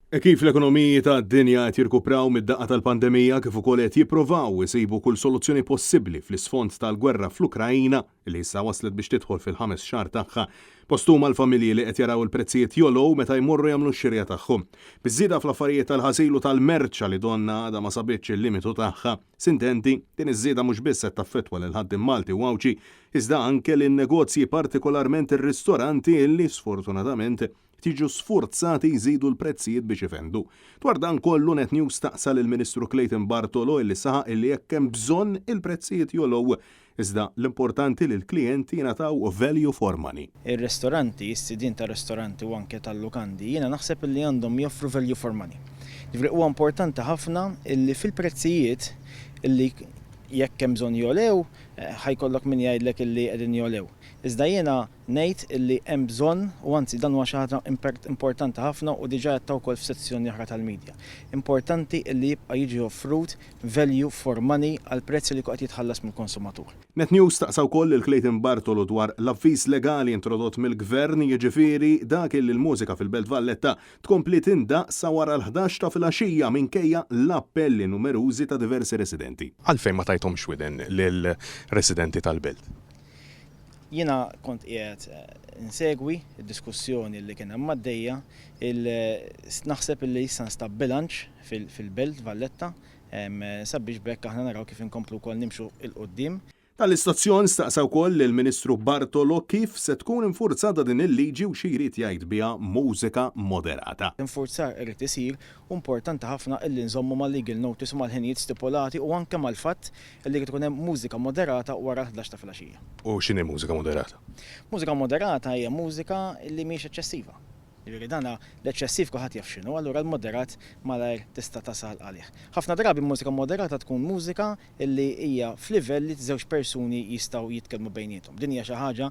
Hekk kif l-ekonomiji tad-dinja qed jirkupraw mid-daqqa tal-pandemija kif ukoll qed jipprovaw isibu kull soluzzjoni possibbli fl-isfond tal-gwerra fl-Ukraina li issa waslet biex tidħol fil-ħames xahar tagħha, post huma l-familji li qed jaraw il-prezzijiet jogħlew meta jmorru jagħmlu x-xirja tagħhom. Biż-żieda fl-affarijiet tal-ħasil u tal-merċa li donnha għadha ma sabitx il-limitu tagħha, Sintendi, din iż-żieda mhux biss qed taffettwa lill-ħaddiem Malti u Għawdxi, iżda anke lin-negozji partikolarment ir-ristoranti illi, sfortunatament, qed jiġu sfurzati jżidu l-prezzijiet biex ifendu. Dwar dan kollu Net News staqsa lill-Ministru Clayton Bartolo illi saħaq illi jekk hemm bżonn il-prezzijiet jogħlew, iżda l-importanti li l-klijenti jingħataw value for money. Ir-ristoranti, is-sidien tar-ristoranti u anke tal-lukandi, jiena naħseb illi għandhom joffru value for money. Jiġifieri huwa importanti ħafna illi fil-prezzijiet illi jekk hemm bżonn jogħlew, ħa jkollok min jgħidlek illi qegħdin jogħlew. Iżda jiena ngħid illi hemm bżonn, u anzi dan huwa xi ħaġa importanti ħafna u diġà għedtha wkoll f'sezzjoni oħra tal-media, importanti illi jibqa' jiġi offrut value for money għall-prezz li jkun qed jitħallas mill-konsumatur. Net News staqsa wkoll lil Clayton Bartolo dwar l-avviż legali introdott mill-Gvern, jiġifieri dak illi l-mużika fil-Belt Valletta tkompli tindaqq sa wara l-ħdax ta' filgħaxija minkejja l-appelli numerużi ta' diversi residenti. Għalfejn ma tajthomx widen lill-residenti tal-Belt? Jiena kont qiegħed insegwi d-diskussjoni li kien hemm għaddejja, naħseb illi issa nstab bilanċ fil-Belt Valletta sabiex b'hekk aħna naraw kif inkomplu wkoll nimxu 'l quddiem. Dan l-istazzjon staqsa wkoll lill-Ministru Bartolo kif se tkun infurzata din il-liġi u xi jrid jgħid biha mużika moderata. L-infurzar irid isir u importanti ħafna illi nżommu mal-legal notice u mal-ħinijiet stipulati u anke mal-fatt Illi jrid ikun hemm mużika moderata wara l-11 ta' filgħaxija. U x'inhi mużika moderata? Mużika moderata hija mużika li mhijiex eċċessiva. Jiġifieri dan l-eċċessiv kulħadd jaf x'inhu, allura l-moderat malajr tista' tasal għalih. Ħafna drabi mużika moderata tkun mużika li hija f'livell li żewġ persuni jistgħu jitkellmu bejniethom. Din hija xi ħaġa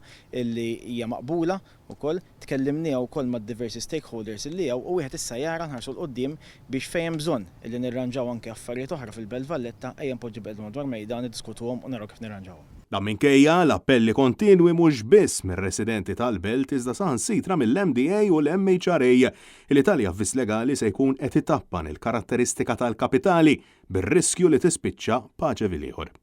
li hija maqbula ukoll, tkellimniha wkoll mad-diversi stakeholders illi hawn u wieħed issa jara nħarsu 'l quddiem biex fejn hemm bżonn illi nirranġaw anke affarijiet oħra fil-Belt Valletta ejja npoġġu bilqiegħda madwar mejda niddiskutuhom u naraw kif nirranġawhom. Dan minkejja l-appelli kontinwi mhux biss mir-residenti tal-Belt iżda saħansitra mill-MDA u l-MHRA li tali avviż legali se jkun qed itappan il-karatteristika tal-kapitali bir-riskju li tispiċċa paċe vil ieħor.